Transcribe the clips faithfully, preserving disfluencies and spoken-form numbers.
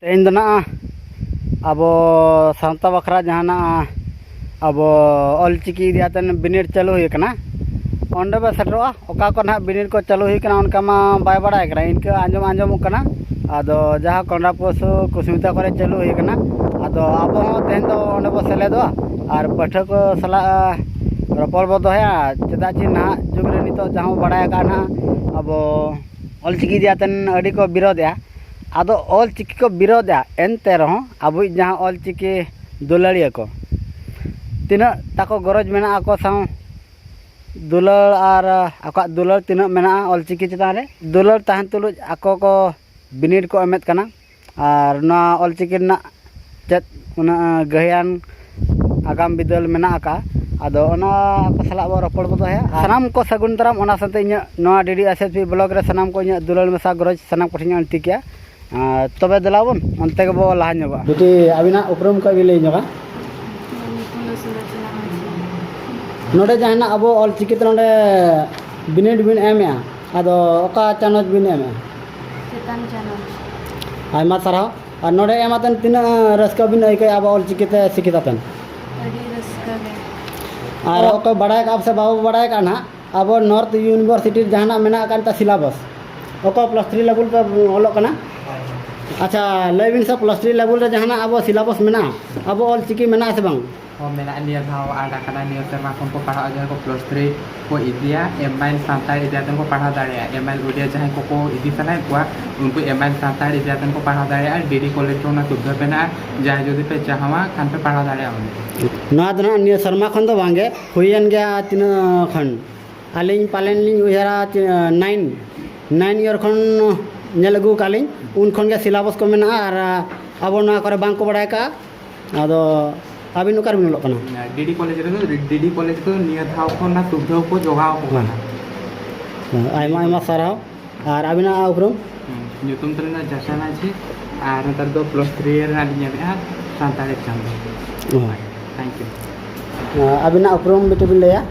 ᱛᱮᱦᱮᱧ ᱫᱚ ᱱᱟᱜ ᱟᱵᱚ ᱥᱟᱶᱛᱟ ᱵᱟᱠᱷᱨᱟ ᱡᱟᱦᱟᱱᱟᱜ ᱟᱵᱚ ᱚᱞᱪᱤᱠᱤ ᱤᱫᱤ ᱠᱟᱛᱮ ᱵᱤᱱᱤᱰ ᱪᱟᱹᱞᱩ ᱦᱩᱭ ᱟᱠᱟᱱᱟ, ᱚᱸᱰᱮ ᱵᱚ ᱥᱮᱴᱮᱨᱚᱜᱼᱟ᱾ ᱚᱠᱟ ᱠᱚ ᱱᱟᱦᱟᱜ ᱵᱤᱱᱤᱰ ᱠᱚ ᱪᱟᱹᱞᱩ ᱦᱩᱭ ᱟᱠᱟᱱᱟ, ᱚᱱᱠᱟ ᱢᱟ ᱵᱟᱭ ᱵᱟᱲᱟᱭ ᱠᱟᱱᱟ, ᱤᱱᱠᱟᱹ ᱟᱸᱡᱚᱢ ᱟᱸᱡᱚᱢᱚᱜ ᱠᱟᱱᱟ᱾ ᱟᱫᱚ ᱡᱟᱦᱟᱸ ᱠᱚᱸᱰᱟᱯᱩᱥᱩ ᱠᱩᱥᱢᱤᱛᱟ ᱠᱚᱨᱮ ᱪᱟᱹᱞᱩ ᱦᱩᱭ ᱟᱠᱟᱱᱟ, ᱟᱫᱚ ᱟᱵᱚ ᱦᱚᱸ ᱛᱮᱦᱮᱧ ᱫᱚ ᱚᱸᱰᱮ ᱵᱚ ᱥᱮᱞᱮᱫᱚᱜᱼᱟ ᱟᱨ ᱯᱟᱹᱴᱷᱩᱣᱟᱹ ᱠᱚ ᱥᱟᱞᱟᱜ ᱨᱚᱯᱚᱲ ᱵᱚ ᱫᱚᱦᱚᱭᱟ᱾ ᱪᱮᱫᱟᱜ ᱪᱮ ᱱᱟᱦᱟᱜ ᱡᱩᱜᱽ ᱨᱮ ᱱᱤᱛᱚᱜ ᱡᱟᱦᱟᱸ ᱵᱚ ᱵᱟᱲᱟᱭ ᱟᱠᱟᱫ ᱱᱟᱦᱟᱜ ᱟᱵᱚ ᱚᱞᱪᱤᱠᱤ ᱤᱫᱤ ᱠᱟᱛᱮ ᱟᱹᱰᱤ ᱠᱚ ᱵᱤᱨᱳᱫᱮᱜᱼᱟ᱾ ᱟᱫᱚ ᱚᱞᱪᱤᱠᱤ ᱠᱚ ᱵᱤᱨᱳᱫᱮᱜᱼᱟ, ᱮᱱᱛᱮ ᱨᱮᱦᱚᱸ ᱟᱵᱚᱭᱤᱡ ᱡᱟᱦᱟᱸ ᱚᱞᱪᱤᱠᱤ ᱫᱩᱞᱟᱹᱲᱤᱭᱟᱹ ᱠᱚ ᱛᱤᱱᱟᱹᱜ ᱛᱟᱠᱚ ᱜᱚᱨᱚᱡᱽ ᱢᱮᱱᱟᱜᱼᱟ, ᱟᱠᱚ ᱥᱟᱶ ᱫᱩᱞᱟᱹᱲ ᱟᱨ ᱟᱠᱚᱣᱟᱜ ᱫᱩᱞᱟᱹᱲ ᱛᱤᱱᱟᱹᱜ ᱢᱮᱱᱟᱜᱼᱟ ᱚᱞᱪᱤᱠᱤ ᱪᱮᱛᱟᱱ ᱨᱮ, ᱫᱩᱞᱟᱹᱲ ᱛᱟᱦᱮᱱ ᱛᱩᱞᱩᱡ ᱟᱠᱚ ᱠᱚ ᱵᱤᱱᱤᱰ ᱠᱚ ᱮᱢᱮᱫ ᱠᱟᱱᱟ᱾ ᱟᱨ ᱱᱚᱣᱟ ᱚᱞᱪᱤᱠᱤ ᱨᱮᱱᱟᱜ ᱪᱮᱫ ᱩᱱᱟᱹᱜ ᱜᱟᱹᱦᱤᱭᱟᱱ ᱟᱜᱟᱢ ᱵᱤᱫᱟᱹᱞ ᱢᱮᱱᱟᱜ ᱟᱠᱟᱫᱼᱟ᱾ ᱟᱫᱚ ᱚᱱᱟ ᱠᱚ ᱥᱟᱞᱟᱜ ᱵᱚ ᱨᱚᱯᱚᱲ ᱵᱚ ᱫᱚᱦᱚᱭᱟ᱾ ᱥᱟᱱᱟᱢ ᱠᱚ ᱥᱟᱹᱜᱩᱱ ᱫᱟᱨᱟᱢ, ᱚᱱᱟ ᱥᱟᱶᱛᱮ ᱤᱧᱟᱹᱜ ᱱᱚᱣᱟ D D S S P block ᱨᱮ ᱥᱟᱱᱟᱢ ᱠᱚ ᱤᱧᱟᱹᱜ ᱫᱩᱞᱟᱹᱲ ᱢᱮᱥᱟ ᱜᱚᱨᱚᱡᱽ ᱥᱟᱱᱟᱢ ᱠᱚᱴᱷᱮᱱ ᱤᱧ ᱟᱹᱲᱛᱤ ᱠᱮᱜᱼᱟ᱾ ᱟᱨ ᱛᱚᱵᱮ ᱫᱮᱞᱟ ᱵᱚᱱ ᱚᱱᱛᱮ ᱜᱮᱵᱚ ᱞᱟᱦᱟ ᱧᱚᱜᱚᱜᱼᱟ᱾ ᱵᱤᱴᱤ, ᱟᱹᱵᱤᱱᱟᱜ ᱩᱯᱨᱩᱢ ᱠᱚ ᱵᱤᱱ ᱞᱟᱹᱭ ᱧᱚᱜᱟ? ᱤᱧᱟᱹᱜ ᱧᱩᱛᱩᱢ ᱫᱚ ᱥᱩᱞᱳᱪᱚᱱᱟ ᱢᱟᱹᱡᱷᱤ᱾ ᱱᱚᱰᱮ ᱡᱟᱦᱟᱱᱟᱜ ᱟᱵᱚ ᱚᱞᱪᱤᱠᱤ ᱛᱮ ᱱᱚᱰᱮ ᱵᱤᱱᱤᱰ ᱵᱤᱱ ᱮᱢᱮᱜᱼᱟ, ᱟᱫᱚ ᱚᱠᱟ ᱪᱟᱱᱟᱪ ᱵᱤᱱ ᱮᱢᱮᱜᱼᱟ? ᱪᱮᱛᱟᱱ ᱪᱟᱱᱟᱪ᱾ ᱟᱭᱢᱟ ᱥᱟᱨᱦᱟᱣ᱾ ᱟᱨ ᱱᱚᱰᱮ ᱮᱢ ᱟᱛᱮᱱ ᱛᱤᱱᱟᱹᱜ ᱨᱟᱹᱥᱠᱟᱹ ᱵᱤᱱ ᱟᱹᱭᱠᱟᱹᱣᱮᱫᱼᱟ ᱟᱵᱚ ᱚᱞᱪᱤᱠᱤ ᱛᱮ ᱥᱤᱠᱷᱤᱛ ᱟᱛᱮᱱ? ᱟᱹᱰᱤ ᱨᱟᱹᱥᱠᱟᱹ ᱜᱮ᱾ ᱟᱨ ᱚᱠᱚᱭ ᱵᱟᱲᱟᱭ ᱠᱟᱜᱼᱟ ᱥᱮ ᱵᱟᱵᱚ ᱵᱟᱲᱟᱭ ᱠᱟᱜᱼᱟ ᱱᱟᱦᱟᱜ, ᱟᱵᱚ ᱱᱚᱨᱛᱷ ᱤᱭᱩᱱᱤᱵᱷᱟᱨᱥᱤᱴᱤ ᱨᱮ ᱡᱟᱦᱟᱱᱟᱜ ᱢᱮᱱᱟᱜ ᱟᱠᱟᱫ ᱛᱟ ᱥᱤᱞᱟᱵᱚᱥ, ᱚᱠᱚᱭ ᱯᱞᱟᱥ ᱛᱷᱨᱤ ᱞᱮᱵᱮᱞ ᱯᱮ ᱚᱞᱚᱜ ᱠᱟᱱᱟ? ᱟᱪᱪᱷᱟ, ᱞᱟᱹᱭ ᱵᱤᱱ ᱥᱮ, ᱯᱞᱟᱥ ᱛᱷᱨᱤ ᱞᱮᱵᱮᱞ ᱨᱮ ᱡᱟᱦᱟᱱᱟᱜ ᱟᱵᱚ ᱥᱤᱞᱟᱵᱚᱥ ᱢᱮᱱᱟᱜᱼᱟ, ᱟᱵᱚ ᱚᱞᱪᱤᱠᱤ ᱢᱮᱱᱟᱜᱼᱟ ᱥᱮ ᱵᱟᱝ? ᱦᱚᱸ, ᱢᱮᱱᱟᱜᱼᱟ᱾ ᱱᱤᱭᱟᱹ ᱫᱷᱟᱣ ᱟᱫ ᱟᱠᱟᱱᱟ᱾ ᱱᱤᱭᱟᱹ ᱥᱮᱨᱢᱟ ᱠᱷᱚᱱ ᱠᱚ ᱯᱟᱲᱦᱟᱜᱼᱟ, ᱡᱟᱦᱟᱸᱭ ᱠᱚ ᱯᱞᱟᱥ ᱛᱷᱨᱤ ᱠᱚ ᱤᱫᱤᱭᱟ, ᱮᱢ ᱟᱭᱤᱱ ᱥᱟᱱᱛᱟᱲ ᱤᱫᱤ ᱠᱟᱛᱮ ᱠᱚ ᱯᱟᱲᱦᱟᱣ ᱫᱟᱲᱮᱭᱟᱜᱼᱟ᱾ ᱮᱢ ᱟᱭᱤᱱ ᱳᱰᱤᱭᱟ ᱡᱟᱦᱟᱸᱭ ᱠᱚᱠᱚ ᱤᱫᱤ ᱥᱟᱱᱟᱭᱮᱫ ᱠᱚᱣᱟ, ᱩᱱᱠᱩ ᱮᱢ ᱟᱭᱤᱱ ᱥᱟᱱᱛᱟᱲ ᱤᱫᱤ ᱠᱟᱛᱮ ᱠᱚ ᱯᱟᱲᱦᱟᱣ ᱫᱟᱲᱮᱭᱟᱜᱼᱟ᱾ ᱰᱤ ᱰᱤ ᱠᱚᱞᱮᱡᱽ ᱨᱮ ᱚᱱᱟ ᱥᱩᱵᱤᱫᱷᱟ ᱢᱮᱱᱟᱜᱼᱟ, ᱡᱟᱦᱟᱸᱭ ᱡᱩᱫᱤ ᱯᱮ ᱪᱟᱦᱟᱣᱟ ᱠᱷᱟᱱ ᱯᱮ ᱯᱟᱲᱦᱟᱣ ᱫᱟᱲᱮᱭᱟᱜᱼᱟ ᱚᱸᱰᱮ᱾ ᱱᱚᱣᱟ ᱫᱚ ᱱᱟᱦᱟᱜ ᱱᱤᱭᱟᱹ ᱥᱮᱨᱢᱟ ᱠᱷᱚᱱ ᱫᱚ ᱵᱟᱝᱜᱮ, ᱦᱩᱭᱮᱱ ᱜᱮᱭᱟ ᱛᱤᱱᱟᱹᱜ ᱠᱷᱚᱱ, ᱟᱹᱞᱤᱧ ᱯᱟᱞᱮᱱ ᱞᱤᱧ ᱩᱭᱦᱟᱹᱨᱟ, ᱪᱮ, ᱱᱟᱭᱤᱱ, ᱱᱟᱭᱤᱱ ᱤᱭᱟᱨ ᱠᱷᱚᱱ ᱧᱮᱞ ᱟᱹᱜᱩ ᱟᱠᱟᱫ ᱞᱤᱧ, ᱩᱱ ᱠᱷᱚᱱ ᱜᱮ ᱥᱤᱞᱟᱵᱚᱥ ᱠᱚ ᱢᱮᱱᱟᱜᱼᱟ ᱟᱨ ᱟᱵᱚ ᱱᱚᱣᱟ ᱠᱚᱨᱮ ᱵᱟᱝ ᱠᱚ ᱵᱟᱲᱟᱭ ᱠᱟᱜᱼᱟ᱾ ᱟᱫᱚ ᱟᱹᱵᱤᱱ ᱚᱠᱟ ᱨᱮᱵᱤᱱ ᱚᱞᱚᱜ ᱠᱟᱱᱟ? ᱰᱤ ᱰᱤ ᱠᱚᱞᱮᱡᱽ ᱨᱮᱫᱚ, ᱰᱤ ᱰᱤ ᱠᱚᱞᱮᱡᱽ ᱫᱚ ᱱᱤᱭᱟᱹ ᱫᱷᱟᱣ ᱠᱷᱚᱱ ᱚᱱᱟ ᱥᱩᱵᱤᱫᱷᱟ ᱠᱚ ᱡᱚᱜᱟᱣ ᱟᱠᱚ ᱠᱟᱱᱟ᱾ ᱦᱮᱸ, ᱟᱭᱢᱟ ᱟᱭᱢᱟ ᱥᱟᱨᱦᱟᱣ᱾ ᱟᱨ ᱟᱹᱵᱤᱱᱟᱜ ᱩᱯᱨᱩᱢ? ᱦᱩᱸ, ᱧᱩᱛᱩᱢ ᱛᱟᱹᱞᱤᱧ ᱫᱚ ᱡᱟᱥᱟ ᱢᱟᱹᱡᱷᱤ, ᱟᱨ ᱱᱮᱛᱟᱨ ᱫᱚ ᱯᱞᱟᱥ ᱛᱷᱨᱤ ᱨᱮᱱᱟᱜ ᱞᱤᱧ ᱮᱢᱮᱫᱼᱟ ᱥᱟᱱᱛᱟᱲᱤ ᱮᱠᱡᱟᱢ ᱫᱚ᱾ ᱚ᱾ Thank you. ᱟᱹᱵᱤᱱᱟᱜ ᱩᱯᱨᱩᱢ ᱵᱤᱴᱤ ᱵᱤᱱ ᱞᱟᱹᱭᱟ?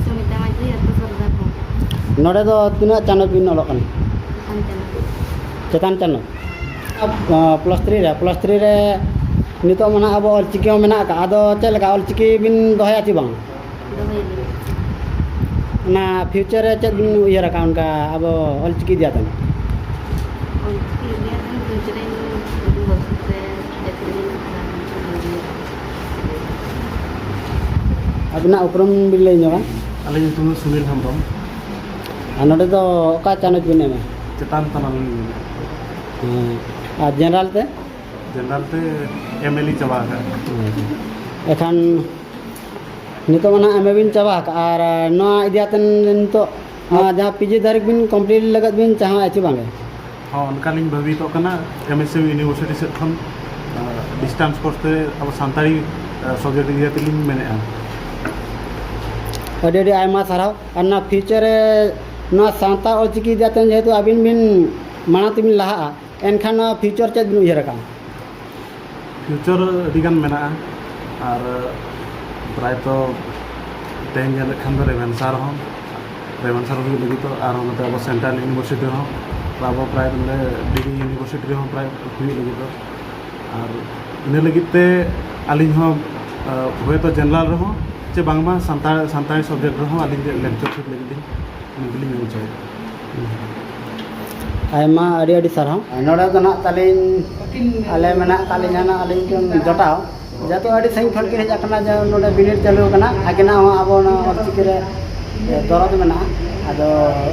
ᱥᱩᱢᱤᱛᱟ ᱢᱟᱹᱡᱷᱤ, ᱟᱹᱛᱩ ᱥᱚᱨᱫᱟᱨᱯᱩᱨ᱾ ᱱᱚᱰᱮ ᱫᱚ ᱛᱤᱱᱟᱹᱜ ᱪᱟᱱᱟᱪ ᱵᱤᱱ ᱚᱞᱚᱜ ᱠᱟᱱᱟ? ᱪᱮᱛᱟᱱ ᱪᱟᱱᱟᱪ᱾ ᱪᱮᱛᱟᱱ ᱪᱟᱱᱟᱪ? ᱯᱞᱟᱥ ᱛᱷᱨᱤ ᱨᱮ, ᱯᱞᱟᱥ ᱛᱷᱨᱤ ᱨᱮ ᱱᱤᱛᱚᱜ ᱢᱟ ᱱᱟᱦᱟᱜ ᱟᱵᱚ ᱚᱞᱪᱤᱠᱤ ᱦᱚᱸ ᱢᱮᱱᱟᱜ ᱟᱠᱟᱫ, ᱟᱫᱚ ᱪᱮᱫ ᱞᱮᱠᱟ ᱚᱞᱪᱤᱠᱤ ᱵᱤᱱ ᱫᱚᱦᱚᱭᱟ ᱪᱮ ᱵᱟᱝ? ᱫᱚᱦᱚᱭᱟᱞᱤᱧ᱾ ᱚᱱᱟ ᱯᱷᱤᱭᱩᱪᱟᱨ ᱨᱮ ᱪᱮᱫ ᱵᱤᱱ ᱩᱭᱦᱟᱹᱨ ᱟᱠᱟᱫ ᱚᱱᱠᱟ ᱟᱵᱚ ᱚᱞᱪᱤᱠᱤ ᱤᱫᱤ ᱠᱟᱛᱮ? ᱚᱞᱪᱤᱠᱤ ᱤᱫᱤ ᱠᱟᱛᱮ ᱯᱷᱤᱭᱩᱪᱟᱨ ᱨᱮ ᱡᱩᱫᱤ ᱵᱷᱚᱵᱤᱥᱥᱚᱛ ᱨᱮ ᱪᱟᱹᱠᱨᱤ ᱞᱤᱧ ᱧᱟᱢ ᱠᱷᱟᱱ᱾ ᱟᱵᱤᱱᱟᱜ ᱩᱯᱨᱩᱢ ᱵᱤᱱ ᱞᱟᱹᱭ ᱧᱚᱜᱟ? ᱟᱹᱞᱤᱧ ᱧᱩᱛᱩᱢ ᱫᱚ ᱥᱩᱱᱤᱞ ᱦᱮᱢᱵᱨᱚᱢ᱾ ᱟᱨ ᱱᱚᱰᱮ ᱫᱚ ᱚᱠᱟ ᱪᱟᱱᱟᱪ ᱵᱤᱱ ᱮᱢᱟ? ᱪᱮᱛᱟᱱ ᱛᱟᱞᱟ ᱞᱤᱧ ᱮᱢᱟ᱾ ᱦᱮᱸ᱾ ᱟᱨ ᱡᱮᱱᱟᱨᱮᱞ ᱛᱮ? ᱡᱮᱱᱟᱨᱮᱞ ᱛᱮ ᱮᱢ ᱮ ᱞᱤᱧ ᱪᱟᱵᱟ ᱟᱠᱟᱫᱼᱟ᱾ ᱮᱱᱠᱷᱟᱱ ᱱᱤᱛᱚᱜ ᱢᱟ ᱱᱟᱦᱟᱜ ᱮᱢ ᱮ ᱵᱤᱱ ᱪᱟᱵᱟ ᱟᱠᱟᱫᱼᱟ, ᱟᱨ ᱱᱚᱣᱟ ᱤᱫᱤ ᱠᱟᱛᱮ ᱱᱤᱛᱚᱜ ᱟᱨ ᱡᱟᱦᱟᱸ ᱯᱤ ᱡᱤ ᱫᱷᱟᱹᱨᱤᱡ ᱵᱤᱱ ᱠᱚᱢᱯᱞᱤᱴ ᱞᱟᱹᱜᱤᱫ ᱵᱤᱱ ᱪᱟᱦᱟᱣᱟ ᱪᱮ ᱵᱟᱝᱜᱮ? ᱦᱚᱸ, ᱚᱱᱠᱟᱞᱤᱧ ᱵᱷᱟᱹᱵᱤᱛᱚᱜ ᱠᱟᱱᱟ᱾ ᱮᱢ ᱮᱥ ᱤᱭᱩ ᱤᱭᱩᱱᱤᱵᱷᱟᱨᱥᱤᱴᱤ ᱥᱮᱫ ᱠᱷᱚᱱ ᱰᱤᱥᱴᱟᱱᱥ ᱠᱳᱨᱥ ᱛᱮ ᱟᱵᱚ ᱥᱟᱱᱛᱟᱲᱤ ᱥᱚᱵᱡᱮᱠᱴ ᱤᱫᱤ ᱠᱟᱛᱮ ᱞᱤᱧ ᱢᱮᱱᱮᱫᱼᱟ᱾ ᱟᱹᱰᱤ ᱟᱹᱰᱤ ᱟᱭᱢᱟ ᱥᱟᱨᱦᱟᱣ᱾ ᱟᱨ ᱱᱚᱣᱟ ᱯᱷᱤᱭᱩᱪᱟᱨ ᱨᱮ ᱱᱚᱣᱟ ᱥᱟᱱᱛᱟᱲ ᱚᱞᱪᱤᱠᱤ ᱤᱫᱤ ᱠᱟᱛᱮ ᱡᱮᱦᱮᱛᱩ ᱟᱹᱵᱤᱱ ᱵᱤᱱ ᱢᱟᱲᱟᱝ ᱛᱮᱵᱤᱱ ᱞᱟᱦᱟᱜᱼᱟ, ᱮᱱᱠᱷᱟᱱ ᱱᱚᱣᱟ ᱯᱷᱤᱭᱩᱪᱟᱨ ᱪᱮᱫ ᱵᱤᱱ ᱩᱭᱦᱟᱹᱨ ᱟᱠᱟᱫᱼᱟ? ᱯᱷᱤᱭᱩᱪᱟᱨ ᱟᱹᱰᱤᱜᱟᱱ ᱢᱮᱱᱟᱜᱼᱟ, ᱟᱨ ᱯᱨᱟᱭᱛᱚ ᱛᱮᱦᱮᱧ ᱧᱮᱞᱮᱫ ᱠᱷᱟᱱ ᱫᱚ ᱨᱮᱵᱷᱮᱱᱥᱟ ᱨᱮᱦᱚᱸ, ᱨᱮᱵᱷᱮᱱᱥᱟ ᱨᱮ ᱦᱩᱭᱩᱜ ᱞᱟᱹᱜᱤᱫ ᱫᱚ, ᱟᱨ ᱱᱚᱛᱮ ᱟᱵᱚ ᱥᱮᱱᱴᱨᱟᱞ ᱤᱭᱩᱱᱤᱵᱷᱟᱨᱥᱤᱴᱤ ᱨᱮᱦᱚᱸ, ᱟᱵᱚ ᱯᱨᱟᱭ ᱱᱚᱰᱮ ᱰᱤᱜᱽᱨᱤ ᱤᱭᱩᱱᱤᱵᱷᱟᱨᱥᱤᱴᱤ ᱨᱮᱦᱚᱸ ᱯᱨᱟᱭ ᱦᱩᱭᱩᱜ ᱞᱟᱹᱜᱤᱫ ᱫᱚ᱾ ᱟᱨ ᱤᱱᱟᱹ ᱞᱟᱹᱜᱤᱫ ᱛᱮ ᱟᱹᱞᱤᱧ ᱦᱚᱸ, ᱟᱸ, ᱦᱳᱭᱛᱳ ᱡᱮᱱᱟᱨᱮᱞ ᱨᱮᱦᱚᱸ ᱪᱮ ᱵᱟᱝᱢᱟ ᱥᱟᱱᱛᱟᱲ, ᱥᱟᱱᱛᱟᱲᱤ ᱥᱟᱵᱡᱮᱠᱴ ᱨᱮᱦᱚᱸ ᱟᱹᱞᱤᱧ ᱞᱮᱠᱪᱟᱨ ᱪᱮᱫ ᱞᱟᱹᱜᱤᱫ ᱞᱤᱧ ᱱᱚᱰᱮᱞᱤᱧ ᱢᱮᱱ ᱦᱚᱪᱚᱭᱮᱫᱟ᱾ ᱟᱭᱢᱟ ᱟᱹᱰᱤ ᱟᱹᱰᱤ ᱥᱟᱨᱦᱟᱣ᱾ ᱱᱚᱰᱮ ᱫᱚ ᱱᱟᱦᱟᱜ ᱛᱟᱹᱞᱤᱧ, ᱟᱞᱮ ᱢᱮᱱᱟᱜ ᱟᱠᱟᱫ ᱞᱤᱧᱟ ᱱᱟᱦᱟᱜ, ᱟᱹᱞᱤᱧ ᱴᱷᱮᱱ ᱡᱚᱴᱟᱣ, ᱡᱮᱦᱮᱛᱩ ᱟᱹᱰᱤ ᱥᱟᱺᱜᱤᱧ ᱠᱷᱚᱱ ᱠᱤᱱ ᱦᱮᱡ ᱟᱠᱟᱱᱟ, ᱡᱮ ᱱᱚᱰᱮ ᱵᱤᱱᱤᱰ ᱪᱟᱹᱞᱩ ᱟᱠᱟᱱᱟ, ᱟᱹᱠᱤᱱᱟᱜ ᱦᱚᱸ ᱟᱵᱚ ᱱᱚᱣᱟ ᱚᱞᱪᱤᱠᱤ ᱨᱮ ᱫᱚᱨᱚᱫ ᱢᱮᱱᱟᱜᱼᱟ᱾ ᱟᱫᱚ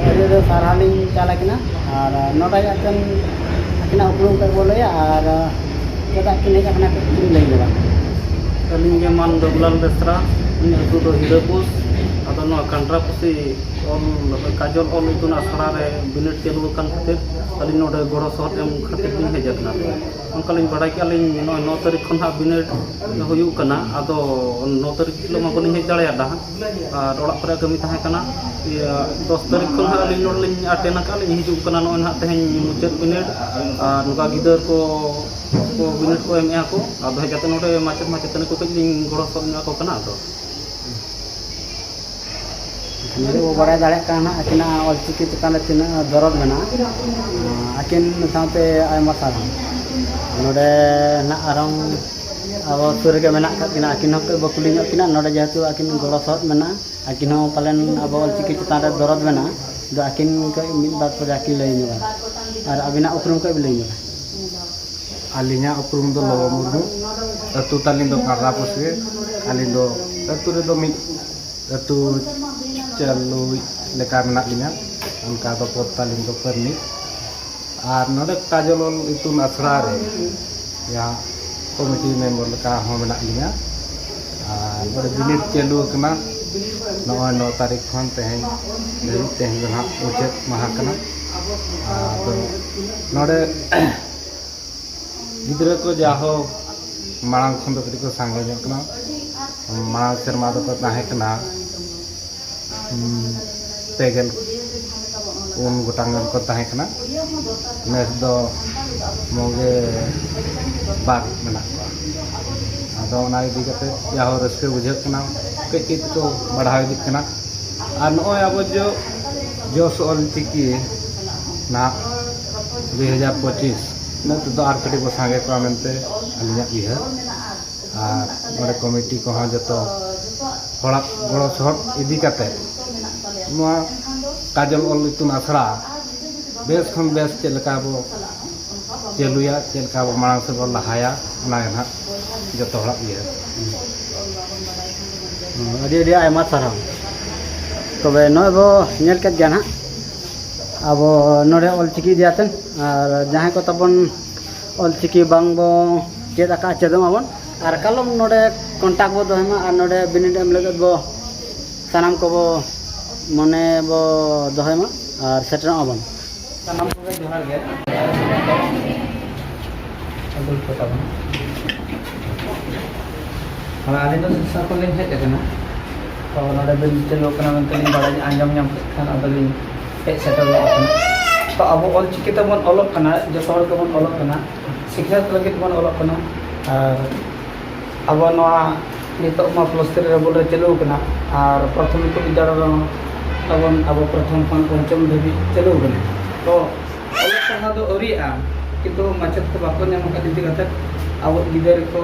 ᱟᱹᱰᱤ ᱟᱹᱰᱤ ᱥᱟᱨᱦᱟᱣ ᱞᱤᱧ ᱪᱟᱞ ᱟᱹᱠᱤᱱᱟ, ᱟᱨ ᱱᱚᱰᱮ ᱟᱹᱠᱤᱱ, ᱟᱹᱠᱤᱱᱟᱜ ᱩᱯᱨᱩᱢ ᱠᱚ ᱵᱚ ᱞᱟᱹᱭᱟ, ᱟᱨ ᱪᱮᱫᱟᱜ ᱠᱤᱱ ᱦᱮᱡ ᱟᱠᱟᱱᱟ ᱠᱟᱹᱴᱤᱡ ᱠᱤᱱ ᱞᱟᱹᱭ ᱧᱚᱜᱟ᱾ ᱟᱹᱞᱤᱧ ᱜᱮ ᱢᱟᱱ ᱫᱮᱵᱩᱞᱟᱞ ᱵᱮᱥᱨᱟ, ᱤᱧᱟᱹᱜ ᱟᱹᱛᱩ ᱫᱚ ᱦᱤᱨᱟᱹᱯᱩᱥ᱾ ᱟᱫᱚ ᱱᱚᱣᱟ ᱠᱟᱱᱰᱨᱟᱯᱩᱥᱤ ᱚᱞ, ᱠᱟᱡᱚᱞ ᱚᱞ ᱤᱛᱩᱱ ᱟᱥᱲᱟ ᱨᱮ ᱵᱤᱱᱤᱰ ᱪᱟᱹᱞᱩ ᱟᱠᱟᱱ ᱠᱷᱟᱹᱛᱤᱨ ᱟᱹᱞᱤᱧ ᱱᱚᱰᱮ ᱜᱚᱲᱚ ᱥᱚᱦᱚᱫ ᱮᱢ ᱠᱷᱟᱹᱛᱤᱨ ᱞᱤᱧ ᱦᱮᱡ ᱟᱠᱟᱱᱟ᱾ ᱚᱱᱠᱟ ᱞᱤᱧ ᱵᱟᱲᱟᱭ ᱠᱮᱜᱼᱟ ᱞᱤᱧ ᱱᱚᱜᱼᱚᱭ ᱱᱚ ᱛᱟᱹᱨᱤᱠᱷ ᱠᱷᱚᱱ ᱦᱟᱸᱜ ᱵᱤᱱᱤᱰ ᱦᱩᱭᱩᱜ ᱠᱟᱱᱟ᱾ ᱟᱫᱚ ᱱᱚ ᱛᱟᱹᱨᱤᱠᱷ ᱦᱤᱞᱳᱜ ᱢᱟ ᱵᱟᱹᱞᱤᱧ ᱦᱮᱡ ᱫᱟᱲᱮᱭᱟᱫᱟ ᱦᱟᱸᱜ, ᱟᱨ ᱚᱲᱟᱜ ᱠᱚᱨᱮ ᱠᱟᱹᱢᱤ ᱛᱟᱦᱮᱸ ᱠᱟᱱᱟ᱾ ᱤᱭᱟᱹ, ᱫᱚᱥ ᱛᱟᱹᱨᱤᱠᱷ ᱠᱷᱚᱱ ᱦᱟᱸᱜ ᱟᱹᱞᱤᱧ ᱱᱚᱰᱮ ᱞᱤᱧ ᱟᱴᱮᱱ ᱟᱠᱟᱫᱼᱟ, ᱞᱤᱧ ᱦᱤᱡᱩᱜ ᱠᱟᱱᱟ᱾ ᱱᱚᱜᱼᱚᱭ ᱱᱟᱦᱟᱜ ᱛᱮᱦᱮᱧ ᱢᱩᱪᱟᱹᱫ ᱵᱤᱱᱤᱰ, ᱟᱨ ᱱᱚᱝᱠᱟ ᱜᱤᱫᱟᱹᱨ ᱠᱚ, ᱠᱚ ᱵᱤᱱᱤᱰ ᱠᱚ ᱮᱢᱮᱜᱼᱟ ᱠᱚ᱾ ᱟᱫᱚ ᱦᱮᱡ ᱠᱟᱛᱮ ᱱᱚᱰᱮ ᱢᱟᱪᱮᱫ ᱢᱟᱪᱮᱛᱟᱹᱱᱤ ᱠᱚ ᱠᱟᱹᱡ ᱞᱤᱧ ᱜᱚᱲᱚ ᱥᱚᱦᱚᱫ ᱧᱚᱜ ᱟᱠᱚ ᱠᱟᱱᱟ᱾ ᱟᱫᱚ ᱱᱤᱛᱚᱜ ᱵᱚ ᱵᱟᱲᱟᱭ ᱫᱟᱲᱮᱭᱟᱜ ᱠᱟᱱᱟ ᱱᱟᱦᱟᱜ ᱟᱹᱠᱤᱱᱟᱜ ᱚᱞᱪᱤᱠᱤ ᱪᱮᱛᱟᱱ ᱨᱮ ᱛᱤᱱᱟᱹᱜ ᱫᱚᱨᱚᱫ ᱢᱮᱱᱟᱜᱼᱟ᱾ ᱟᱹᱠᱤᱱ ᱥᱟᱶᱛᱮ ᱟᱭᱢᱟ ᱥᱟᱨᱦᱟᱣ᱾ ᱱᱚᱰᱮ ᱱᱟᱦᱟᱜ ᱟᱨᱦᱚᱸ ᱟᱵᱚ ᱥᱩᱨ ᱨᱮᱜᱮ ᱢᱮᱱᱟᱜ ᱟᱠᱟᱫ ᱠᱤᱱᱟ, ᱟᱹᱠᱤᱱ ᱦᱚᱸ ᱠᱟᱹᱡ ᱵᱚ ᱠᱩᱞᱤ ᱧᱚᱜ ᱠᱤᱱᱟ᱾ ᱱᱚᱰᱮ ᱡᱮᱦᱮᱛᱩ ᱟᱹᱠᱤᱱ ᱜᱚᱲᱚ ᱥᱚᱦᱚᱫ ᱢᱮᱱᱟᱜᱼᱟ, ᱟᱹᱠᱤᱱ ᱦᱚᱸ ᱯᱟᱞᱮᱱ ᱟᱵᱚ ᱚᱞᱪᱤᱠᱤ ᱪᱮᱛᱟᱱ ᱨᱮ ᱫᱚᱨᱚᱫ ᱢᱮᱱᱟᱜᱼᱟ, ᱟᱫᱚ ᱟᱹᱠᱤᱱ ᱠᱟᱹᱡ ᱢᱤᱫ ᱵᱟᱨ ᱯᱚᱨᱮ ᱟᱹᱠᱤᱱ ᱞᱟᱹᱭ ᱧᱚᱜᱟ᱾ ᱟᱨ ᱟᱹᱵᱤᱱᱟᱜ ᱩᱯᱨᱩᱢ ᱠᱟᱹᱡ ᱵᱤᱱ ᱞᱟᱹᱭ ᱧᱚᱜᱟ᱾ ᱟᱹᱞᱤᱧᱟᱜ ᱩᱯᱨᱩᱢ ᱫᱚ ᱞᱚᱵᱚ ᱢᱩᱨᱢᱩ᱾ ᱟᱹᱛᱩ ᱛᱟᱹᱞᱤᱧ ᱫᱚ ᱠᱟᱸᱫᱽᱨᱟ ᱯᱩᱥᱤ᱾ ᱟᱹᱞᱤᱧ ᱫᱚ ᱟᱹᱛᱩ ᱨᱮᱫᱚ ᱢᱤᱫ ᱟᱹᱛᱩ ᱪᱟᱹᱞᱩᱭᱤᱡ ᱞᱮᱠᱟ ᱢᱮᱱᱟᱜ ᱞᱤᱧᱟ᱾ ᱚᱱᱠᱟ ᱫᱚ ᱯᱚᱫᱽ ᱛᱟᱹᱞᱤᱧ ᱫᱚ ᱯᱟᱹᱨᱱᱤ᱾ ᱟᱨ ᱱᱚᱰᱮ ᱠᱟᱡᱚᱞ ᱚᱞ ᱤᱛᱩᱱ ᱟᱥᱲᱟ ᱨᱮ ᱡᱟᱦᱟᱸ ᱠᱚᱢᱤᱴᱤ ᱢᱮᱢᱵᱟᱨ ᱞᱮᱠᱟ ᱦᱚᱸ ᱢᱮᱱᱟᱜ ᱞᱤᱧᱟ᱾ ᱟᱨ ᱱᱚᱰᱮ ᱵᱤᱱᱤᱰ ᱪᱟᱹᱞᱩ ᱟᱠᱟᱱᱟ᱾ ᱱᱚᱜᱼᱚᱭ ᱱᱚ ᱛᱟᱹᱨᱤᱠᱷ ᱠᱷᱚᱱ ᱛᱮᱦᱮᱧ ᱫᱷᱟᱹᱵᱤᱡ, ᱛᱮᱦᱮᱧ ᱫᱚ ᱱᱟᱦᱟᱜ ᱢᱩᱪᱟᱹᱫ ᱢᱟᱦᱟ ᱠᱟᱱᱟ᱾ ᱟᱫᱚ ᱱᱚᱰᱮ ᱜᱤᱫᱽᱨᱟᱹ ᱠᱚ ᱡᱟᱦᱳᱠ ᱢᱟᱲᱟᱝ ᱠᱷᱚᱱ ᱫᱚ ᱠᱟᱹᱴᱤᱡ ᱠᱚ ᱥᱟᱸᱜᱮ ᱧᱚᱜ ᱠᱟᱱᱟ᱾ ᱢᱟᱲᱟᱝ ᱥᱮᱨᱢᱟ ᱫᱚᱠᱚ ᱛᱟᱦᱮᱸ ᱠᱟᱱᱟ, ᱩᱸ, ᱯᱮ ᱜᱮᱞ ᱯᱩᱱ ᱜᱚᱴᱟᱝ ᱜᱟᱱ ᱠᱚ ᱛᱟᱦᱮᱸ ᱠᱟᱱᱟ᱾ ᱱᱮᱥ ᱫᱚ ᱢᱚᱜᱮ ᱵᱟᱨ ᱢᱮᱱᱟᱜ ᱠᱚᱣᱟ᱾ ᱟᱫᱚ ᱚᱱᱟ ᱤᱫᱤ ᱠᱟᱛᱮ ᱡᱟᱦᱳ ᱨᱟᱹᱥᱠᱟᱹ ᱵᱩᱡᱷᱟᱹᱜ ᱠᱟᱱᱟ, ᱠᱟᱹᱡ ᱠᱟᱹᱡ ᱛᱮᱠᱚ ᱵᱟᱲᱦᱟᱣ ᱤᱫᱤᱜ ᱠᱟᱱᱟ᱾ ᱟᱨ ᱱᱚᱜᱼᱚᱭ ᱟᱵᱚ ᱡᱚ ᱡᱚᱥ ᱚᱞ ᱪᱤᱠᱤ ᱱᱟᱦᱟᱜ ᱫᱩᱭ ᱦᱟᱡᱟᱨ ᱯᱚᱸᱪᱤᱥ ᱤᱱᱟᱹᱜ ᱛᱮᱫᱚ ᱟᱨ ᱠᱟᱹᱴᱤᱡ ᱵᱚ ᱥᱟᱸᱜᱮ ᱠᱚᱜᱼᱟ ᱢᱮᱱᱛᱮ ᱟᱹᱞᱤᱧᱟᱜ ᱩᱭᱦᱟᱹᱨ᱾ ᱟᱨ ᱱᱚᱰᱮ ᱠᱚᱢᱤᱴᱤ ᱠᱚᱦᱚᱸ ᱡᱚᱛᱚ ᱦᱚᱲᱟᱜ ᱜᱚᱲᱚ ᱥᱚᱦᱚᱫ ᱤᱫᱤ ᱠᱟᱛᱮ ᱱᱚᱣᱟ ᱠᱟᱡᱚᱞ ᱚᱞ ᱤᱛᱩᱱ ᱟᱥᱲᱟ ᱵᱮᱥ ᱠᱷᱚᱱ ᱵᱮᱥ ᱪᱮᱫ ᱞᱮᱠᱟ ᱵᱚ ᱪᱟᱹᱞᱩᱭᱟ, ᱪᱮᱫ ᱞᱮᱠᱟ ᱵᱚ ᱢᱟᱲᱟᱝ ᱥᱮᱫ ᱵᱚ ᱞᱟᱦᱟᱭᱟ, ᱚᱱᱟ ᱜᱮ ᱱᱟᱦᱟᱜ ᱡᱚᱛᱚ ᱦᱚᱲᱟᱜ ᱩᱭᱦᱟᱹᱨ᱾ ᱦᱩᱸ, ᱟᱹᱰᱤ ᱟᱹᱰᱤ ᱟᱭᱢᱟ ᱥᱟᱨᱦᱟᱣ᱾ ᱛᱚᱵᱮ ᱱᱚᱜᱼᱚᱭ ᱵᱚ ᱧᱮᱞ ᱠᱮᱫ ᱜᱮᱭᱟ ᱱᱟᱦᱟᱜ ᱟᱵᱚ ᱱᱚᱰᱮ ᱚᱞᱪᱤᱠᱤ ᱤᱫᱤ ᱟᱛᱮᱱ, ᱟᱨ ᱡᱟᱦᱟᱸᱭ ᱠᱚ ᱛᱟᱵᱚᱱ ᱚᱞᱪᱤᱠᱤ ᱵᱟᱝ ᱵᱚ ᱪᱮᱫ ᱟᱠᱟᱫ, ᱪᱮᱫᱚᱜ ᱢᱟᱵᱚᱱ᱾ ᱟᱨ ᱠᱟᱞᱚᱢ ᱱᱚᱰᱮ ᱠᱚᱱᱴᱟᱠᱴ ᱵᱚ ᱫᱚᱦᱚᱭ ᱢᱟ, ᱟᱨ ᱱᱚᱰᱮ ᱵᱤᱱᱤᱰ ᱮᱢ ᱞᱟᱹᱜᱤᱫ ᱵᱚ ᱥᱟᱱᱟᱢ ᱠᱚᱵᱚ ᱢᱚᱱᱮ ᱵᱚ ᱫᱚᱦᱚᱭ ᱢᱟ ᱟᱨ ᱥᱮᱴᱮᱨᱚᱜ ᱟᱵᱚᱱ᱾ ᱥᱟᱱᱟᱢ ᱠᱚᱜᱮ ᱡᱚᱦᱟᱨ ᱜᱮ᱾ ᱟᱹᱜᱩ ᱦᱚᱴᱚ ᱠᱟᱵᱚᱱ᱾ ᱦᱳᱭ, ᱟᱹᱞᱤᱧ ᱫᱚ ᱥᱤᱨᱥᱟ ᱠᱷᱚᱱ ᱞᱤᱧ ᱦᱮᱡ ᱟᱠᱟᱱᱟ᱾ ᱛᱚ, ᱱᱚᱰᱮ ᱵᱤᱱ ᱪᱟᱹᱞᱩ ᱟᱠᱟᱱᱟ ᱢᱮᱱᱛᱮ ᱞᱤᱧ ᱵᱟᱲᱟᱭ ᱟᱸᱡᱚᱢ ᱧᱟᱢ ᱠᱮᱫ ᱠᱷᱟᱱ ᱟᱫᱚ ᱞᱤᱧ ᱦᱮᱡ ᱥᱮᱴᱮᱨ ᱜᱚᱫ ᱟᱠᱟᱱᱟ᱾ ᱛᱚ, ᱟᱵᱚ ᱚᱞ ᱪᱤᱠᱤ ᱛᱮᱵᱚᱱ ᱚᱞᱚᱜ ᱠᱟᱱᱟ, ᱡᱚᱛᱚ ᱦᱚᱲ ᱜᱮᱵᱚᱱ ᱚᱞᱚᱜ ᱠᱟᱱᱟ, ᱥᱤᱠᱷᱱᱟᱹᱛ ᱞᱟᱹᱜᱤᱫ ᱵᱚᱱ ᱚᱞᱚᱜ ᱠᱟᱱᱟ᱾ ᱟᱨ ᱟᱵᱚ ᱱᱚᱣᱟ ᱱᱤᱛᱚᱜ ᱢᱟ ᱯᱞᱟᱥ ᱛᱷᱨᱤ ᱨᱮ ᱵᱚᱞᱮ ᱪᱟᱹᱞᱩ ᱟᱠᱟᱱᱟ, ᱟᱨ ᱯᱨᱟᱛᱷᱚᱢᱤᱠ ᱵᱤᱫᱽᱫᱟᱹᱜᱟᱲ ᱨᱮᱦᱚᱸ ᱛᱟᱵᱚᱱ ᱟᱵᱚ ᱯᱨᱚᱛᱷᱚᱢ ᱠᱷᱚᱱ ᱯᱚᱧᱪᱚᱢ ᱫᱷᱟᱹᱵᱤᱡ ᱪᱟᱹᱞᱩ ᱟᱠᱟᱱᱟ᱾ ᱛᱚ ᱚᱞᱚᱜ ᱯᱟᱲᱦᱟᱣ ᱫᱚ ᱟᱹᱣᱨᱤᱭᱟᱜᱼᱟ, ᱠᱤᱱᱛᱩ ᱢᱟᱪᱮᱫ ᱠᱚ ᱵᱟᱠᱚ ᱧᱟᱢ ᱟᱠᱟᱫ ᱤᱫᱤ ᱠᱟᱛᱮ ᱟᱵᱚ ᱜᱤᱫᱟᱹᱨ ᱠᱚ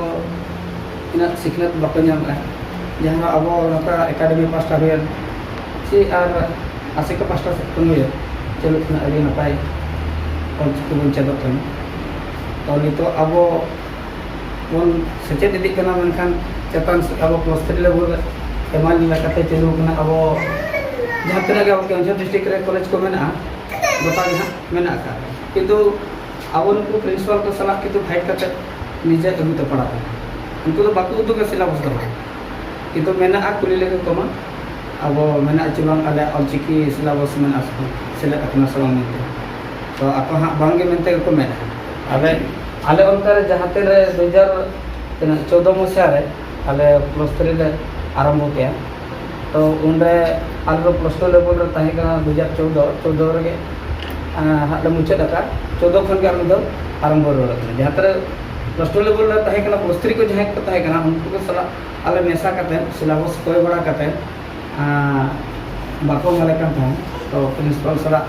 ᱩᱱᱟᱹᱜ ᱥᱤᱠᱷᱱᱟᱹᱛ ᱵᱟᱠᱚ ᱧᱟᱢ ᱮᱫᱟ᱾ ᱡᱟᱦᱟᱸ ᱟᱵᱚ ᱱᱚᱝᱠᱟ ᱮᱠᱟᱰᱮᱢᱤ ᱯᱟᱥᱴᱟ ᱦᱩᱭᱮᱱ ᱪᱮ ᱟᱨ ᱟᱥᱮᱠᱟ ᱯᱟᱥᱴᱟ ᱥᱮᱫ ᱠᱷᱚᱱ ᱦᱩᱭᱮᱱ, ᱪᱟᱹᱞᱩᱜ ᱠᱟᱱᱟ, ᱟᱹᱰᱤ ᱱᱟᱯᱟᱭ ᱚᱞᱪᱤᱠᱤ ᱵᱚᱱ ᱪᱮᱫᱚᱜ ᱠᱟᱱᱟ᱾ ᱛᱚ ᱱᱤᱛᱚᱜ ᱟᱵᱚ ᱵᱚᱱ ᱥᱮᱪᱮᱫ ᱤᱫᱤᱜ ᱠᱟᱱᱟ, ᱢᱮᱱᱠᱷᱟᱱ ᱪᱮᱛᱟᱱ ᱥᱮᱫ ᱟᱵᱚ ᱯᱞᱟᱥ ᱛᱷᱨᱤ ᱞᱮᱵᱮᱞ ᱨᱮ ᱮᱢᱟᱱ ᱞᱮᱠᱟᱛᱮ ᱪᱟᱹᱞᱩ ᱠᱟᱱᱟ᱾ ᱟᱵᱚ ᱡᱟᱦᱟᱸ ᱛᱤᱱᱟᱹᱜ ᱜᱮ ᱟᱵᱚ ᱠᱮᱣᱚᱱᱡᱷᱚᱨ ᱰᱤᱥᱴᱨᱤᱠᱴ ᱨᱮ ᱠᱚᱞᱮᱡᱽ ᱠᱚ ᱢᱮᱱᱟᱜᱼᱟ, ᱜᱚᱴᱟ ᱜᱮ ᱦᱟᱸᱜ ᱢᱮᱱᱟᱜ ᱟᱠᱟᱫ, ᱠᱤᱱᱛᱩ ᱟᱵᱚ ᱱᱩᱠᱩ ᱯᱨᱤᱱᱥᱤᱯᱟᱞ ᱠᱚ ᱥᱟᱞᱟᱜ ᱠᱤᱱᱛᱩ ᱯᱷᱟᱭᱤᱴ ᱠᱟᱛᱮ ᱱᱤᱡᱮ ᱟᱹᱜᱩ ᱛᱮ ᱯᱟᱲᱟᱜ ᱠᱟᱱᱟ᱾ ᱩᱱᱠᱩ ᱫᱚ ᱵᱟᱠᱚ ᱩᱫᱩᱜᱟ ᱥᱤᱞᱟᱵᱚᱥ ᱫᱚ ᱵᱟᱝ, ᱠᱤᱱᱛᱩ ᱢᱮᱱᱟᱜᱼᱟ, ᱠᱩᱞᱤ ᱞᱮᱠᱚ ᱠᱚᱢᱟ ᱟᱵᱚ ᱢᱮᱱᱟᱜᱼᱟ ᱪᱮ ᱵᱟᱝ, ᱟᱞᱮᱭᱟᱜ ᱚᱞᱪᱤᱠᱤ ᱥᱤᱞᱟᱵᱚᱥ ᱢᱮᱱᱟᱜᱼᱟ ᱥᱮ ᱵᱟᱝ, ᱥᱮᱞᱮᱫ ᱟᱠᱟᱱᱟ ᱥᱮ ᱵᱟᱝ ᱢᱮᱱᱛᱮ᱾ ᱛᱚ ᱟᱠᱚ ᱦᱟᱸᱜ ᱵᱟᱝ ᱜᱮ ᱢᱮᱱᱛᱮ ᱜᱮᱠᱚ ᱢᱮᱱᱟ᱾ ᱟᱞᱮ ᱟᱞᱮ ᱚᱱᱛᱮ ᱨᱮ ᱡᱟᱦᱟᱸ ᱛᱤᱱ ᱨᱮ ᱫᱩ ᱦᱟᱡᱟᱨ ᱛᱤᱱᱟᱹᱜ ᱪᱳᱫᱫᱳ ᱢᱟᱥᱤᱦᱟ ᱨᱮ ᱟᱞᱮ ᱯᱞᱟᱥ ᱛᱷᱨᱤ ᱞᱮ ᱟᱨᱟᱢᱵᱷᱚ ᱠᱮᱜᱼᱟ, ᱛᱚ ᱩᱱᱨᱮ ᱟᱞᱮ ᱫᱚ ᱯᱞᱟᱥ ᱴᱩ ᱞᱮᱵᱮᱞ ᱨᱮ ᱛᱟᱦᱮᱸ ᱠᱟᱱᱟ ᱫᱩ ᱦᱟᱡᱟᱨ ᱪᱳᱫᱫᱳ, ᱪᱳᱫᱫᱳ ᱨᱮᱜᱮ ᱦᱟᱸᱜ ᱞᱮ ᱢᱩᱪᱟᱹᱫ ᱟᱠᱟᱫ᱾ ᱪᱳᱫᱫᱳ ᱠᱷᱚᱱ ᱜᱮ ᱟᱞᱮ ᱫᱚ ᱟᱨᱟᱢᱵᱷᱚ ᱨᱩᱣᱟᱹᱲ ᱟᱠᱟᱱᱟ᱾ ᱡᱟᱦᱟᱸ ᱛᱤᱱᱟᱹᱜ ᱯᱞᱟᱥ ᱴᱩ ᱞᱮᱵᱮᱞ ᱨᱮ ᱛᱟᱦᱮᱸ ᱠᱟᱱᱟ, ᱯᱞᱟᱥ ᱛᱷᱨᱤ ᱠᱚ ᱡᱟᱦᱟᱸᱭ ᱠᱚ ᱛᱟᱦᱮᱸ ᱠᱟᱱᱟ, ᱩᱱᱠᱩ ᱠᱚ ᱥᱟᱞᱟᱜ ᱟᱞᱮ ᱢᱮᱥᱟ ᱠᱟᱛᱮ ᱥᱤᱞᱟᱵᱚᱥ ᱠᱚᱭ ᱵᱟᱲᱟ ᱠᱟᱛᱮ ᱵᱟᱠᱚ ᱮᱢᱟᱞᱮ ᱠᱟᱱ ᱛᱟᱦᱮᱸᱫ᱾ ᱛᱚ ᱯᱨᱤᱱᱥᱤᱯᱟᱞ ᱥᱟᱞᱟᱜ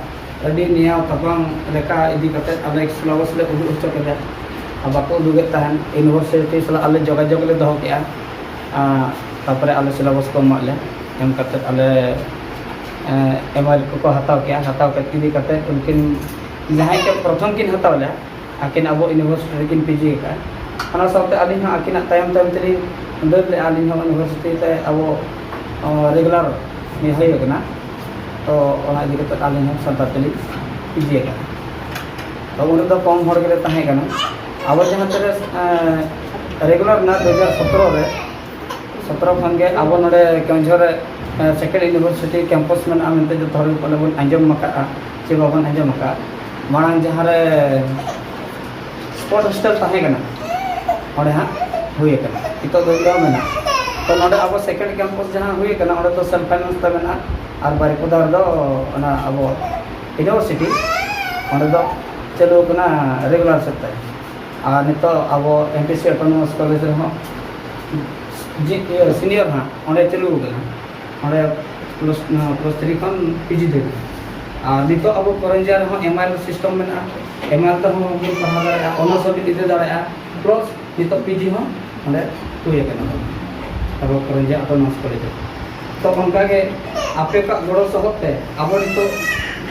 ᱟᱹᱰᱤ ᱱᱮᱭᱟᱣ ᱛᱟᱯᱟᱢ ᱞᱮᱠᱟ ᱤᱫᱤ ᱠᱟᱛᱮ ᱟᱞᱮ ᱥᱤᱞᱟᱵᱚᱥ ᱞᱮ ᱩᱫᱩᱜ ᱦᱚᱪᱚ ᱠᱮᱫᱟ᱾ ᱟᱨ ᱵᱟᱠᱚ ᱩᱫᱩᱜᱮᱫ ᱛᱟᱦᱮᱸᱫ᱾ ᱤᱭᱩᱱᱤᱵᱷᱟᱨᱥᱤᱴᱤ ᱥᱟᱞᱟᱜ ᱟᱞᱮ ᱡᱳᱜᱟᱡᱳᱜᱽ ᱞᱮ ᱫᱚᱦᱚ ᱠᱮᱜᱼᱟ᱾ ᱟᱨ ᱛᱟᱨᱯᱚᱨᱮ ᱟᱞᱮ ᱥᱤᱞᱟᱵᱚᱥ ᱠᱚ ᱮᱢᱟᱜ ᱞᱮ, ᱮᱢ ᱠᱟᱛᱮ ᱟᱞᱮ ᱮᱢᱟᱭᱮᱞ ᱠᱚᱠᱚ ᱦᱟᱛᱟᱣ ᱠᱮᱜᱼᱟ᱾ ᱦᱟᱛᱟᱣ ᱠᱟᱛᱮ ᱤᱫᱤ ᱠᱟᱛᱮ ᱩᱱᱠᱤᱱ ᱡᱟᱦᱟᱸᱭ ᱠᱚ ᱯᱨᱚᱛᱷᱚᱢ ᱠᱤᱱ ᱦᱟᱛᱟᱣ ᱞᱮᱫ, ᱟᱹᱠᱤᱱ ᱟᱵᱚ ᱤᱭᱩᱱᱤᱵᱷᱟᱨᱥᱤᱴᱤ ᱨᱮᱠᱤᱱ ᱯᱤᱡᱤ ᱟᱠᱟᱫᱼᱟ᱾ ᱚᱱᱟ ᱥᱟᱶᱛᱮ ᱟᱹᱞᱤᱧ ᱦᱚᱸ ᱟᱹᱠᱤᱱᱟᱜ ᱛᱟᱭᱚᱢ ᱛᱟᱭᱚᱢ ᱛᱮᱞᱤᱧ ᱫᱟᱹᱲ ᱞᱮᱫᱼᱟ᱾ ᱟᱹᱞᱤᱧ ᱦᱚᱸ ᱤᱭᱩᱱᱤᱵᱷᱟᱨᱥᱤᱴᱤ ᱛᱮ ᱟᱵᱚ ᱨᱮᱜᱩᱞᱟᱨ ᱦᱩᱭ ᱟᱠᱟᱱᱟ᱾ ᱛᱚ ᱚᱱᱟ ᱤᱫᱤ ᱠᱟᱛᱮ ᱟᱹᱞᱤᱧ ᱦᱚᱸ ᱥᱟᱱᱛᱟᱲ ᱛᱮᱞᱤᱧ ᱯᱤᱡᱤ ᱟᱠᱟᱫᱼᱟ᱾ ᱛᱚ ᱩᱱ ᱨᱮᱫᱚ ᱠᱚᱢ ᱦᱚᱲ ᱜᱮᱞᱮ ᱛᱟᱦᱮᱸ ᱠᱟᱱᱟ᱾ ᱟᱵᱚ ᱡᱟᱦᱟᱸ ᱛᱤᱱᱟᱹᱜ ᱨᱮᱜᱩᱞᱟᱨ ᱨᱮᱱᱟᱜ ᱫᱩ ᱦᱟᱡᱟᱨ ᱥᱚᱛᱨᱚ ᱨᱮ, ᱥᱚᱛᱨᱚ ᱠᱷᱚᱱ ᱜᱮ ᱟᱵᱚ ᱱᱚᱰᱮ ᱠᱮᱣᱚᱱᱡᱷᱚᱨ ᱨᱮ ᱥᱮᱠᱮᱱᱰ ᱤᱭᱩᱱᱤᱵᱷᱟᱨᱥᱤᱴᱤ ᱠᱮᱢᱯᱟᱥ ᱢᱮᱱᱟᱜᱼᱟ ᱢᱮᱱᱛᱮ ᱡᱚᱛᱚ ᱦᱚᱲ ᱜᱮ ᱯᱟᱞᱮ ᱵᱚᱱ ᱟᱸᱡᱚᱢ ᱟᱠᱟᱫᱼᱟ ᱪᱮ ᱵᱟᱵᱚᱱ ᱟᱸᱡᱚᱢ ᱟᱠᱟᱫᱼᱟ᱾ ᱢᱟᱲᱟᱝ ᱡᱟᱦᱟᱸ ᱨᱮ ᱥᱯᱳᱨᱴ ᱦᱳᱥᱴᱮᱞ ᱛᱟᱦᱮᱸ ᱠᱟᱱᱟ, ᱚᱸᱰᱮ ᱦᱟᱸᱜ ᱦᱩᱭ ᱟᱠᱟᱱᱟ, ᱱᱤᱛᱚᱜ ᱫᱷᱟᱹᱵᱤᱡ ᱨᱮᱦᱚᱸ ᱢᱮᱱᱟᱜᱼᱟ᱾ ᱛᱚ ᱱᱚᱰᱮ ᱟᱵᱚ ᱥᱮᱠᱮᱱᱰ ᱠᱮᱢᱯᱟᱥ ᱡᱟᱦᱟᱸ ᱦᱩᱭ ᱟᱠᱟᱱᱟ, ᱚᱸᱰᱮ ᱫᱚ ᱥᱮᱞᱯ ᱯᱷᱟᱭᱱᱟᱱᱥ ᱛᱮ ᱢᱮᱱᱟᱜᱼᱟ, ᱟᱨ ᱵᱟᱨᱤᱯᱚᱫᱟ ᱨᱮᱫᱚ ᱚᱱᱟ ᱟᱵᱚ ᱤᱭᱩᱱᱤᱵᱷᱟᱨᱥᱤᱴᱤ, ᱚᱸᱰᱮ ᱫᱚ ᱪᱟᱹᱞᱩ ᱟᱠᱟᱱᱟ ᱨᱮᱜᱩᱞᱟᱨ ᱥᱮᱫ ᱛᱮ᱾ ᱟᱨ ᱱᱤᱛᱚᱜ ᱟᱵᱚ M P C autonomous college ᱨᱮᱦᱚᱸ ᱡᱤ-, ᱤᱭᱟᱹ, ᱥᱤᱱᱤᱭᱚᱨ ᱦᱟᱸᱜ ᱚᱸᱰᱮ ᱪᱟᱹᱞᱩ ᱟᱠᱟᱱᱟ᱾ ᱚᱸᱰᱮ ᱯᱞᱟᱥ ᱯᱞᱟᱥ ᱛᱷᱨᱤ ᱠᱷᱚᱱ ᱯᱤᱡᱤ ᱫᱷᱟᱹᱵᱤᱡ᱾ ᱟᱨ ᱱᱤᱛᱚᱜ ᱟᱵᱚ ᱠᱚᱨᱚᱱᱡᱤᱭᱟ ᱨᱮᱦᱚᱸ ᱮᱢ ᱟᱭ ᱮᱞ ᱥᱤᱥᱴᱮᱢ ᱢᱮᱱᱟᱜᱼᱟ᱾ ᱮᱢ ᱟᱭ ᱮᱞ ᱛᱮᱦᱚᱸ ᱵᱚᱱ ᱯᱟᱲᱦᱟᱣ ᱫᱟᱲᱮᱭᱟᱜᱼᱟ, ᱚᱱᱟᱨᱥ ᱦᱚᱸ ᱵᱤᱱ ᱤᱫᱤ ᱫᱟᱲᱮᱭᱟᱜᱼᱟ, ᱯᱞᱟᱥ ᱱᱤᱛᱚᱜ ᱯᱤᱡᱤ ᱦᱚᱸ ᱚᱸᱰᱮ ᱦᱩᱭ ᱟᱠᱟᱱᱟ ᱟᱵᱚ ᱠᱚᱨᱚᱱᱡᱤᱭᱟ ᱚᱴᱳᱱᱚᱢᱟᱥ ᱠᱚᱞᱮᱡᱽ ᱨᱮ᱾ ᱛᱚ ᱚᱱᱠᱟᱜᱮ ᱟᱯᱮ ᱠᱚᱣᱟᱜ ᱜᱚᱲᱚ ᱥᱚᱦᱚᱫ ᱛᱮ ᱟᱵᱚ ᱱᱤᱛᱚᱜ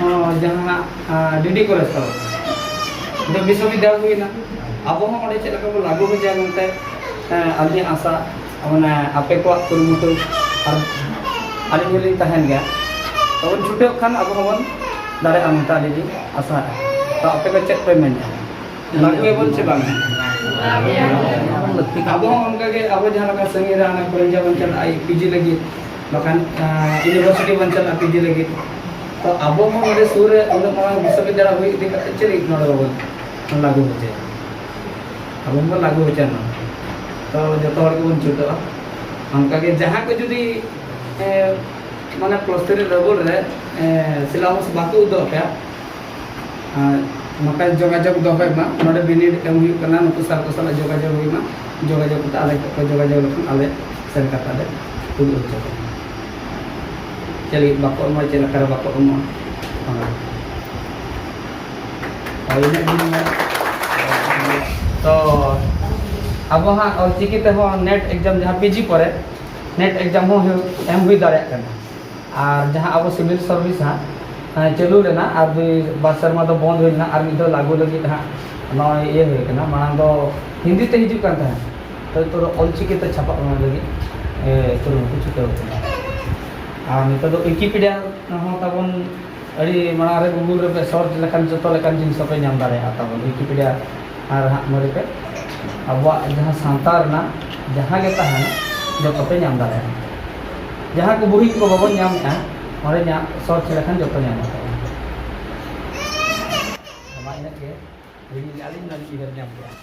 ᱦᱚᱸ ᱡᱟᱦᱟᱸ ᱰᱤᱰᱤ ᱠᱚᱞᱮᱡᱽ ᱛᱟᱵᱚᱱ ᱡᱟᱦᱟᱸ ᱵᱤᱥᱥᱚᱵᱤᱫᱽᱫᱟᱞᱚᱭ ᱦᱩᱭᱱᱟ, ᱟᱵᱚ ᱦᱚᱸ ᱚᱸᱰᱮ ᱪᱮᱫ ᱞᱮᱠᱟ ᱵᱚᱱ ᱞᱟᱹᱜᱩ ᱦᱚᱪᱚᱭᱟ ᱢᱮᱱᱛᱮ ᱟᱹᱞᱤᱧᱟᱜ ᱟᱥᱟ, ᱢᱟᱱᱮ ᱟᱯᱮ ᱠᱚᱣᱟᱜ ᱠᱩᱨᱩᱢᱩᱴᱩ ᱟᱨ ᱟᱹᱞᱤᱧ ᱦᱚᱸᱞᱤᱧ ᱛᱟᱦᱮᱱ ᱜᱮᱭᱟ᱾ ᱛᱚᱵᱚᱱ ᱪᱷᱩᱴᱟᱹᱣ ᱠᱷᱟᱱ ᱟᱵᱚ ᱦᱚᱸᱵᱚᱱ ᱫᱟᱲᱮᱭᱟᱜᱼᱟ ᱢᱮᱱᱛᱮ ᱟᱹᱞᱤᱧ ᱞᱤᱧ ᱟᱥᱟᱜᱼᱟ᱾ ᱛᱚ ᱟᱯᱮ ᱠᱚ ᱪᱮᱫ ᱯᱮ ᱢᱮᱱᱟ? ᱞᱟᱹᱜᱩᱭᱟᱵᱚᱱ ᱪᱮ ᱵᱟᱝ? ᱟᱵᱚ ᱦᱚᱸ ᱚᱱᱠᱟᱜᱮ ᱟᱵᱚ ᱡᱟᱦᱟᱸ ᱞᱮᱠᱟ ᱥᱟᱺᱜᱤᱧ ᱨᱮ ᱚᱱᱟ ᱠᱚᱞᱮᱡᱽ ᱵᱚᱱ ᱪᱟᱞᱟᱜᱼᱟ ᱯᱤᱡᱤ ᱞᱟᱹᱜᱤᱫ, ᱵᱟᱠᱷᱟᱱ ᱤᱭᱩᱱᱤᱵᱷᱟᱨᱥᱤᱴᱤ ᱵᱚᱱ ᱪᱟᱞᱟᱜᱼᱟ ᱯᱤᱡᱤ ᱞᱟᱹᱜᱤᱫ᱾ ᱛᱚ ᱟᱵᱚ ᱦᱚᱸ ᱱᱚᱰᱮ ᱥᱩᱨ ᱨᱮ ᱩᱱᱟᱹᱜ ᱢᱟᱨᱟᱝ ᱵᱤᱥᱥᱚᱵᱤᱫᱽᱫᱟᱞᱚᱭ ᱦᱩᱭ ᱤᱫᱤ ᱠᱟᱛᱮ ᱪᱮᱫ ᱞᱟᱹᱜᱤᱫ ᱱᱚᱰᱮ ᱵᱟᱵᱚᱱ ᱞᱟᱹᱜᱩ ᱦᱚᱪᱚᱭᱟ? ᱟᱵᱚ ᱦᱚᱸᱵᱚᱱ ᱞᱟᱹᱜᱩ ᱦᱚᱪᱚᱭᱟ ᱱᱚᱣᱟ᱾ ᱛᱚ ᱡᱚᱛᱚ ᱦᱚᱲ ᱜᱮᱵᱚᱱ ᱪᱷᱩᱴᱟᱹᱜᱼᱟ᱾ ᱚᱱᱠᱟᱜᱮ ᱡᱟᱦᱟᱸ ᱠᱚ ᱡᱩᱫᱤ ᱢᱟᱱᱮ ᱯᱞᱟᱥ ᱛᱷᱨᱤ ᱞᱮᱵᱮᱞ ᱨᱮ ᱥᱤᱞᱟᱵᱟᱥ ᱵᱟᱠᱚ ᱩᱫᱩᱜ ᱟᱯᱮᱭᱟ, ᱱᱚᱝᱠᱟ ᱡᱳᱜᱟᱡᱳᱜᱽ ᱫᱚᱦᱚᱭ ᱢᱟ᱾ ᱱᱚᱰᱮ ᱵᱤᱱᱤᱰ ᱮᱢ ᱦᱩᱭᱩᱜ ᱠᱟᱱᱟ, ᱱᱩᱠᱩ ᱥᱟᱨ ᱠᱚ ᱥᱟᱞᱟᱜ ᱡᱳᱜᱟᱡᱳᱜᱽ ᱦᱩᱭ ᱢᱟ᱾ ᱡᱳᱜᱟᱡᱳᱜᱽ ᱠᱟᱛᱮ ᱟᱞᱮ ᱠᱚ ᱡᱳᱜᱟᱡᱳᱜᱽ ᱞᱮᱠᱷᱟᱱ ᱟᱞᱮ ᱥᱮᱱ ᱠᱟᱛᱮ ᱞᱮ ᱩᱫᱩᱜ ᱦᱚᱪᱚ ᱯᱮᱭᱟ᱾ ᱪᱮᱫ ᱞᱟᱹᱜᱤᱫ ᱵᱟᱠᱚ ᱮᱢᱚᱜᱼᱟ, ᱪᱮᱫ ᱞᱮᱠᱟᱨᱮ ᱵᱟᱠᱚ ᱮᱢᱚᱜᱼᱟ, ᱚᱱᱟ᱾ ᱦᱳᱭ, ᱤᱱᱟᱹᱜ ᱜᱮᱞᱤᱧ ᱢᱮᱱᱟ᱾ ᱛᱚ ᱟᱵᱚ ᱦᱟᱸᱜ ᱚᱞᱪᱤᱠᱤ ᱛᱮᱦᱚᱸ ᱱᱮᱴ ᱮᱠᱡᱟᱢ, ᱡᱟᱦᱟᱸ ᱯᱤᱡᱤ ᱯᱚᱨᱮ ᱱᱮᱴ ᱮᱠᱡᱟᱢ ᱦᱚᱸ ᱦᱩᱭᱩᱜ, ᱮᱢ ᱦᱩᱭ ᱫᱟᱲᱮᱭᱟᱜ ᱠᱟᱱᱟ᱾ ᱟᱨ ᱡᱟᱦᱟᱸ ᱟᱵᱚ ᱥᱤᱵᱤᱞ ᱥᱟᱨᱵᱷᱤᱥ ᱦᱟᱸᱜ ᱪᱟᱹᱞᱩ ᱞᱮᱱᱟ, ᱟᱨ ᱫᱩᱭ ᱵᱟᱨ ᱥᱮᱨᱢᱟ ᱫᱚ ᱵᱚᱱᱫ ᱦᱩᱭ ᱞᱮᱱᱟ, ᱟᱨ ᱢᱤᱫ ᱫᱷᱟᱣ ᱞᱟᱹᱜᱩ ᱞᱟᱹᱜᱤᱫ ᱦᱟᱸᱜ ᱱᱚᱜᱼᱚᱭ ᱤᱭᱟᱹ ᱦᱩᱭ ᱠᱟᱱᱟ᱾ ᱢᱟᱲᱟᱝ ᱫᱚ ᱦᱤᱱᱫᱤ ᱛᱮ ᱦᱤᱡᱩᱜ ᱠᱟᱱ ᱛᱟᱦᱮᱸᱫ, ᱛᱚ ᱱᱤᱛᱚᱜ ᱫᱚ ᱚᱞᱪᱤᱠᱤ ᱛᱮ ᱪᱷᱟᱯᱟᱜ ᱚᱱᱟ ᱞᱟᱹᱜᱤᱫ ᱠᱩᱨᱩᱢᱩᱴᱩ ᱪᱷᱩᱴᱟᱹᱣ ᱠᱟᱱᱟ᱾ ᱟᱨ ᱱᱤᱛᱚᱜ ᱫᱚ ᱣᱤᱠᱤᱯᱤᱰᱤᱭᱟ ᱦᱚᱸ ᱛᱟᱵᱚᱱ ᱟᱹᱰᱤ ᱢᱟᱲᱟᱝ ᱨᱮ ᱜᱩᱜᱩᱞ ᱨᱮᱯᱮ ᱥᱟᱨᱪ ᱞᱮᱠᱷᱟᱱ ᱡᱚᱛᱚ ᱞᱮᱠᱟᱱ ᱡᱤᱱᱤᱥ ᱦᱚᱸᱯᱮ ᱧᱟᱢ ᱫᱟᱲᱮᱭᱟᱜᱼᱟ ᱛᱟᱵᱚᱱ ᱣᱤᱠᱤᱯᱤᱰᱤᱭᱟ᱾ ᱟᱨ ᱦᱟᱸᱜ ᱢᱟᱹᱨᱤ ᱯᱮ ᱟᱵᱚᱣᱟᱜ ᱡᱟᱦᱟᱸ ᱥᱟᱶᱛᱟ ᱨᱮᱱᱟᱜ ᱡᱟᱦᱟᱸ ᱜᱮ ᱛᱟᱦᱮᱱᱟ, ᱡᱚᱛᱚ ᱯᱮ ᱧᱟᱢ ᱫᱟᱲᱮᱭᱟᱜᱼᱟ᱾ ᱡᱟᱦᱟᱸ ᱠᱚ ᱵᱳᱭ ᱠᱚ ᱵᱟᱵᱚᱱ ᱧᱟᱢᱮᱫᱼᱟ, ᱚᱸᱰᱮ ᱧᱟᱢ, ᱥᱟᱨᱪ ᱞᱮᱠᱷᱟᱱ ᱡᱚᱛᱚ ᱧᱟᱢᱚᱜ ᱛᱟᱵᱚᱱᱟ᱾ ᱢᱟ ᱤᱱᱟᱹᱜ ᱜᱮ, ᱟᱹᱞᱤᱧ ᱟᱹᱞᱤᱧ ᱞᱤᱧ ᱩᱭᱦᱟᱹᱨ ᱧᱟᱢ ᱠᱮᱫᱼᱟ᱾